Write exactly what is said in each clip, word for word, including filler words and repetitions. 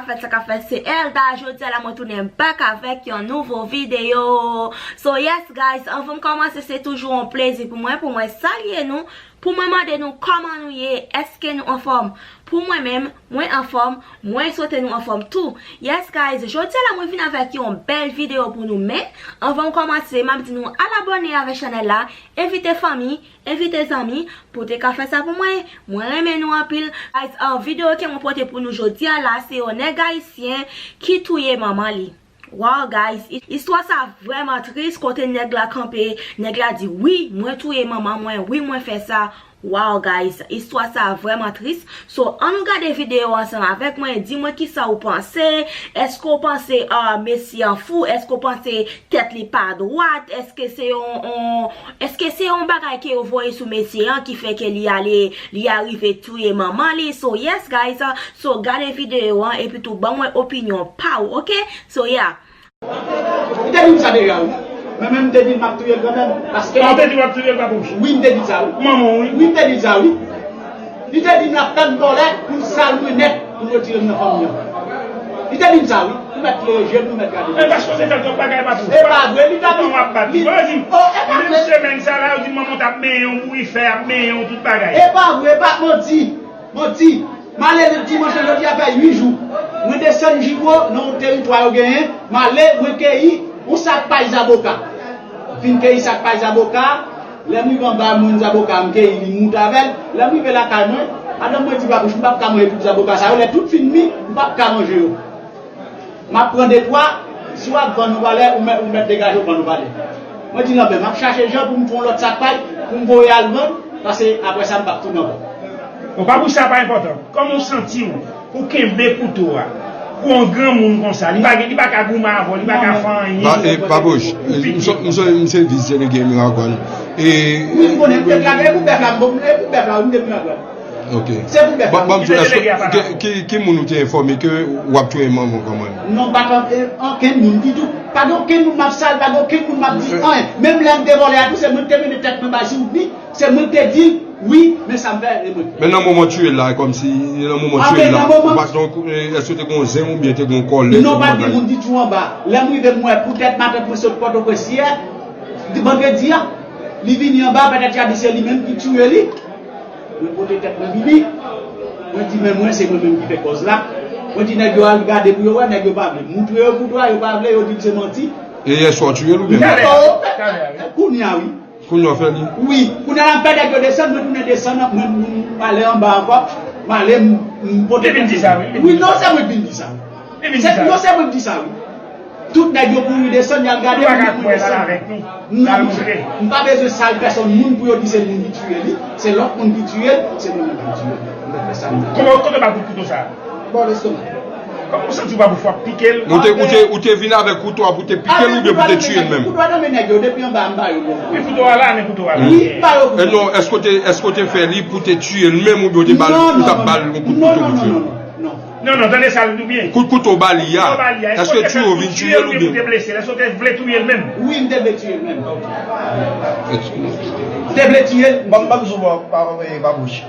Sa k ap fèt, sa k ap fèt, se Elda. Jodi a la, mwen tounen back avèk yon nouvo videyo. So, yes, guys, anvan m kòmanse, se toujou yon plezi pou mwen, pou mwen salye nou, pou mwen mande nou kòman nou ye, èske nou anfòm? Pou mwen menm, mwen anfòm, mwen swete nou anfòm tou. Yes, guys, jodi a la, mwen vin avèk yon bèl videyo pou nou, men anvan m kòmanse, m ap di nou al abòne avèk chanèl la, envite fanmi, envite zanmi pou te ka fè sa pou mwen. Mwen renmen nou anpil. Guys, ah, videyo ke mwen pote pou nou jodi a la, se yon nèg ayisyen ki touye manman li. Wow, guys, i- istwa sa vrèman tris, kote nèg la kanpe, nèg la di, "Wi, mwen touye manman mwen, wi, mwen fè sa." Wow, guys, istwa sa vrèman tris. So, ann nou gade videyo ansanm avèk mwen, di mwen kisa ou panse. Èske ou panse, ah, mesye an fou? Èske ou panse tèt li pa dwat? Èske se yon, yon, èske se yon bagay ke yo voye sou mesye an ki fè ke li ale, li arive touye manman li? So, yes, guys, so gade videyo an epi tou ban mwen opinyon pa w, oke? So, yeah. Li te di m sa deja, wi. Mwen menm, m te di l m ap touye l kanmenm. Paske. Ah, ou te di w ap touye l, Papouch? Wi, m te di l sa, wi. Manman w, wi. Wi, m te di l sa, wi. Li te di m l ap tann vòlè pou l sal mwen nèt, pou l retire m nan fanmi an. Li te di m sa, wi. Ou mèt leve je m, ou mèt gade. E paske w te fè l twòp bagay, Papouch. E pa vre, li t ap. Manman w ap bat li. Yo di m, oh, e pa vre. Menm semèn sa la, yo di m manman w t ap benyen w, bourifè ap benyen w, tout bagay. E pa vre, e pa manti. Manti. M ale nan dimanch lan, jodi a fè uit jou. Mwen desann Jibo, nan yon teritwa yo genyen. M ale, mwen keyi yon sak pay zaboka. Fin keyi sak pay zaboka, lè m rive anba, m jwenn zaboka, m keyi li, m moute avè l. Lè m rive lakay mwen, madanm mwen di, "Papouch, m p ap ka manje tout zaboka sa yo, lè tout fin mi, m p ap ka manje yo." M ap pran de twa, si w ap vann ou valè, ou mèt, ou mèt degaje w vann ou valè. Mwen di, "Lanmè, m ap chache jan pou m fè yon lòt sak pay, pou m voye al vann, paske apre sa, m p ap tounen ankò." Bon, Papouch, sa pa enpòtan. Kòman w santi w pou kenbe kouto a? Pou yon granmoun konsa, li pa gen, li pa ka goumen avè w, li pa ka fè anyen. Pa, e, Papouch, m se, m se vis delege Miragwàn. E, wi, m konnen, m te travay pou bèf la, m bon, e pou bèf la, wi, m te Miragwàn. Ok. Se pou bèf la. Ban m di w, èske, ki, ki, ki moun ou te enfòme ke w ap touye manman w kanmenm? Non, pa t an-, e, ankenn moun ditou. Pa gen okenn moun m ap sal, pa gen okenn moun m ap di anyen. Menm lè m te vòlè a tou, se mwen ki te mennen tèt mwen bay Sidney, se mwen ki te di l, wi, men sa m fè, e mwen. Men nan moman w touye l la, kòmsi, nan moman w touye l la, ou pa t gen, e, èske w te gen yon zen oubyen te gen yon kòlèg? Non, pa t gen moun ditou anba. Lè m rive, m wè poutèt matant mwen sot Pòtoprens yè, di vandredi a, li vini anba, petèt y a di se li menm ki touye li. Mwen pote tèt mwen vini. Mwen di, "Men mwen, se mwen menm ki fè kòz la." Mwen di nèg yo al gade pou yo wè, nèg yo pa vle. M moutre yo kouto a, yo pa vle, yo di m se manti. E yèswa w touye l oubyen? Talè a, wi. Kounye a, wi. Kounye a w fè li? Wi. Kounye a la, m fè nèg yo desann, mwen tounen desann, mwen, mwen, m ale anba ankò. M ale, m, m pote. Li vin di sa, wi. Wi, non, se mwen ki vin di sa, wi. Li vin di sa, wi. Non, se mwen ki di sa, wi. Tout nèg yo kouri desann, y al gade. Ou pa ka pran l al avèk nou. Non, m pa bezwen sal pèsonn moun pou yo di se moun ki tiye li. Se lòt moun ki tiye l, se mwen menm ki tiye l. Mwen fè sa m vle. Kòman, kòman w ba kout kouto sa a? Bò lestomak. Kòman w santi w pa pou fwa pike l? Ou te, ou te, ou te vin avèk kouto a pou te pike l oubyen pou te tiye l menm? Kouto a nan men nèg yo, depi anba a m ba yo l. Wi, kouto a la, men kouto a la. Wi, m ba yo kouto a. E non, èske w te, èske w te fè li pou te tiye l menm oubyen w te ba l, ou t ap ba l yon kout kouto pou tiye l? Non, non, non, non, non. Non, non, tande sa l di w byen. Kout kouto w ba li a, èske w te vin tiye l oubyen? Èske w te vle touye l oubyen pou te blese l? Èske w te vle touye l menm? Wi, m te vle tiye l menm. Te vle tiye l. Ban m, ban m sou bò, pa, pa, pa bouch.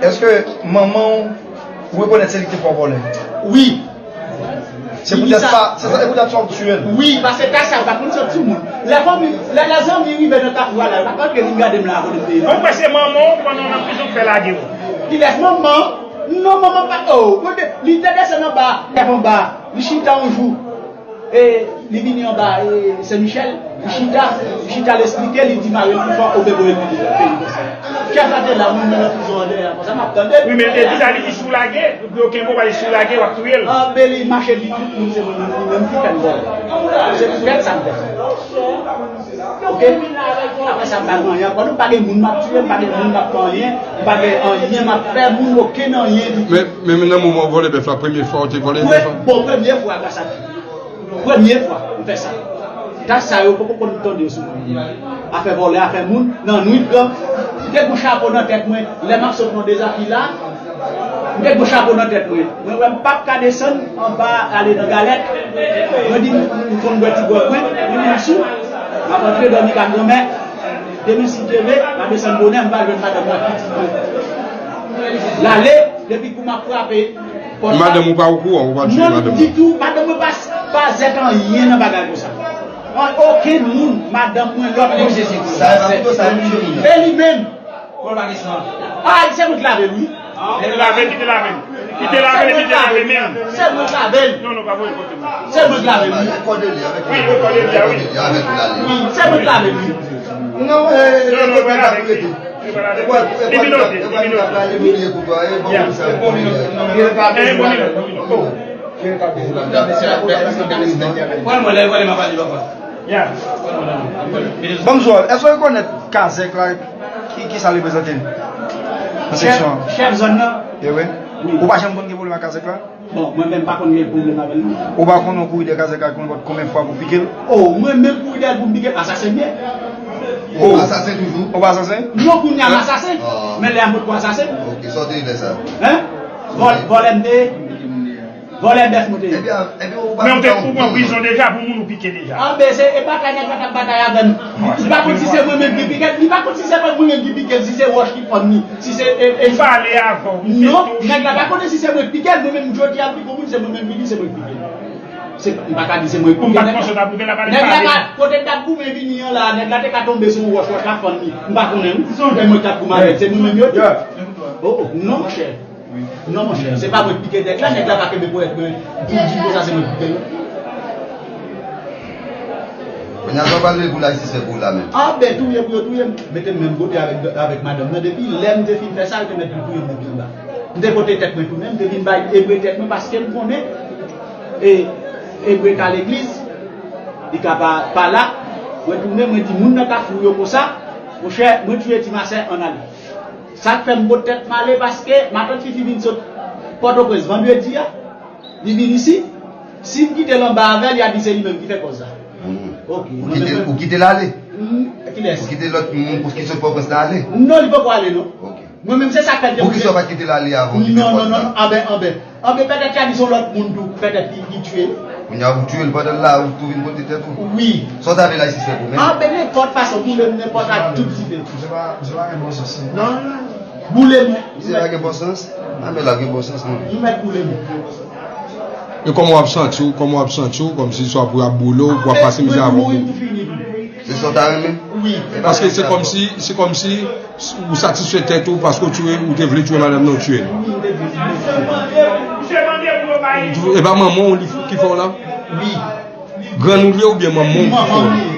Èske manman w, ou rekonèt se li ki te fè w vòlè? Wi. Se poutèt sa, se sa, se poutèt sa w tiye l? Wi, paske ta sa, ou pa konn sòt sou moun. Lè fanmi, lè, lè zanmi rive nan kafou a la, yo pa ka antre vin gade m la kote m te ye. Bon, prèske manman w, pandan w nan prizon, k fè lage w. Kilès manman? Non, manman pa, oh, kote, li te desann anba, lèv anba, li chita yon jou. E, li vini anba, e, Sen Michèl, li chita, li chita, l esplike, li di mari l pou fò, oubyen voye l vini peyi konsa. Chèf la te la, moun nan prizon an dèyè, konsa m ap tande l. Wi, men l te di sa, li di si w lage, pou yo kenbe w, paske si w lage, w ap touye l. Ah, men li mache di tout moun, se mwen menm, li menm ki fè m vòlè. Se poutèt sa m fè sa. Ok? Apre sa, m pa gen anyen ankò. Nou pa gen moun m ap tiye, m pa gen moun m ap fè anyen, m pa gen anyen m ap fè moun, okenn anyen ditou. Men, men, men nan moman w vòlè bèf la, premye fwa w te vòlè bèf la? Bon, premye fwa, gras a Dye. Premye fwa, m fè sa. Ta sa yo poko konn tande yo sou moun. Afè vòlè, afè moun, nan nwit blan, m te gen chapo nan tèt mwen, lè m ap sot nan Dezafil la, m te gen chapo nan tèt mwen. Mwen wè m p ap ka desann anba ale nan Galèt. Mwen di, m, m konn bwè ti bwè mwen, mwen di m sou. M ap antre dòmi ka granmè. Demen si Dye vle, m a desann bonè, m va jwenn madanm mwen ak pitit mwen. L ale, depi kou m ap frape, Madanm ou pa okouran, ou pa tiye madanm ou. Non, ditou, madanm mwen pa, pa zèt anyen nan bagay konsa. An okenn moun, madanm mwen, lòt moun. Sa e pa pito sa, misye moun nan. E li menm. Pòl pa kesyon. Ah, se mwen ki lave l, wi. Lave l, kite lave l. Kite lave l, kite lave l menm. Se mwen ki lave l. Non, non, pa voye kote mwen. Se mwen ki lave l, wi. Avèk kòde li, avèk kòde li, wi. Avèk li, avèk li. Wi, se mwen ki lave l, wi. Non, eh, non, non, pa lave l. Li note, li note. Bonjou, èske w rekonèt Kazèk la? Ki, ki sa l reprezante nan seksyon an? Chèf zòn nan? E wi. Ou pa janm konn gen pwoblèm ak Kazèk la? Bon, mwen menm pa konn gen pwoblèm avè l non. Ou pa konn yon kouri de Kazèk la konn konbyen fwa pou pike l? Oh, mwen menm kouri dèyè l pou m pike l, asasen m ye. Oh. Asasen toujou? Ou pa asasen? Non, kounye a m asasen. Men lè a m potko asasen. Ok, sa w te ye lè sa? Hein? Vòl, vòlè m te ye. Vòlè bèf mwen te ye. Men ou te, ou pran prizon deja pou moun ou pike deja. Anben, se, e batay nèg la t ap batay avè m. Li pa konn si se mwen menm ki pike l, li pa konn si se mwen menm ki pike l, si se wòch ki fann li, si se, e, e. M pale avè w, m te touche. Non, nèg la pa konnen si se mwen ki pike l, mwen menm jodi a m pike yon moun, se mwen menm ki di se mwen ki pike l. Se, m pa ka di se mwen ki pike nèg la. Nèg la pa, kote l t ap goumen vini an la, nèg la te ka tonbe sou yon wòch, wòch la fann li. M pa konnen, wi. Se mwen k t ap goumen avè l, se nou menm yo di. Oh, oh, non, monchè. Non, monchè, se pa mwen ki pike nèg la, nèg la pa kenbe ponyèt mwen pou l di konsa se mwen ki pike l. Kounye a, sa w pral leve pou lajistis fè pou w la menm? Ah, ben, touye pou yo touye m. Mete m menm kote avèk, avèk madanm nan. Depi lè m te fin fè sa, yo te mèt vin touye m nan pi anba. M te pote tèt mwen tounen, m te vin bay Ebre tèt mwen paske m konnen, e, Ebre ka legliz, li ka pa, pa la. Mwen tounen, mwen di moun nan Kafou yo konsa, monchè, mwen touye ti masè, ann ale. Sa k fè m pot tèt m ale, paske matant Fifi vin sot Pòtoprens vandredi a, li vin isi. Si m kite l anba avè l, y a di se li menm ki fè kòz la. Hmm. Ok. Ou kite, ou kite l ale? Hmm, kilès? Ou kite lòt moun pou ki sot Pòtoprens la ale? Non, li poko ale, non. Ok. Mwen menm, se sa k fè l te. Poukisa w pa t kite l ale avan w kite pòt la? Non, non, non, non, anben, anben. Anben, petèt y a di se yon lòt moun tou, petèt ki, ki tiye l. Kounye a, ou tiye l pandan l la, ou tou vin pote tèt ou? Wi. Sa w ta vle lajistis fè pou menm? Anben, nenpòt fason, boule m nenpòt ak tout dife. Misye pa, misye pa gen bon sans, non. Non, non. Boule m. Misye pa gen bon sans? Anben, l ap gen bon sans, non. Li mèt boule m. E kòman w ap santi w, kòman w ap santi w, kòmsi swa pou y ap boule w, pou w ap pase mizè avè w? Mwen mouri pou fini. Se sa w ta renmen? Wi. Paske se kòmsi, se kòmsi ou satisfè tèt ou paske w tiye, ou te vle tiye madanm nan, ou tiye l. Wi, m te vle tiye. E pa manman w li, ki fè w la? Wi. Grann ou li ye oubyen manman w ki fè w la? Manman m li ye.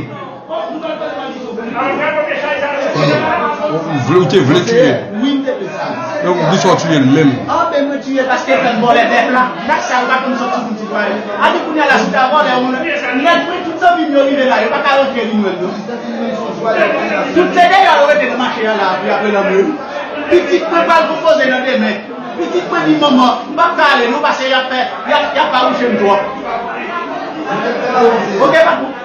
Ou vle, ou te vle tiye l? Wi, m te vle tiye l. Donk, poukisa w tiye l menm? Anben, mwen tiye paske l fè m vòlè bèf la. Gad sa, yo pa konn sòti pou ti pale. Anben, kounye a la, si w ta vòlè, moun, nèg mwen, tout zanmi m yo rive la, yo pa ka rantre vin wè m, non. Tout se deyò yo rete nan mache a la, apre, apre lanmò yo. Pitit mwen pral konpoze nan demen. Pitit mwen di, manman, m p ap ka ale non, paske y ap fè, y ap, y ap fawouche m twòp. Ok, papa.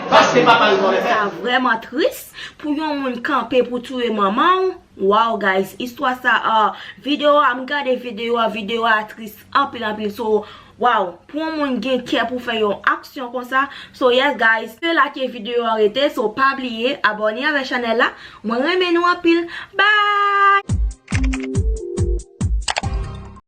Paske papa l vòlè. Sa vrèman tris pou yon moun kanpe pou touye manman w. Wow, guys, istwa sa, ah, videyo a, m gade videyo a, videyo a tris anpil, anpil. So, wow, pou yon moun gen kè pou fè yon aksyon konsa. So, yes, guys, se la ke videyo a rete. So, pa bliye abòne avèk chanèl la. Mwen renmen nou anpil. Bye!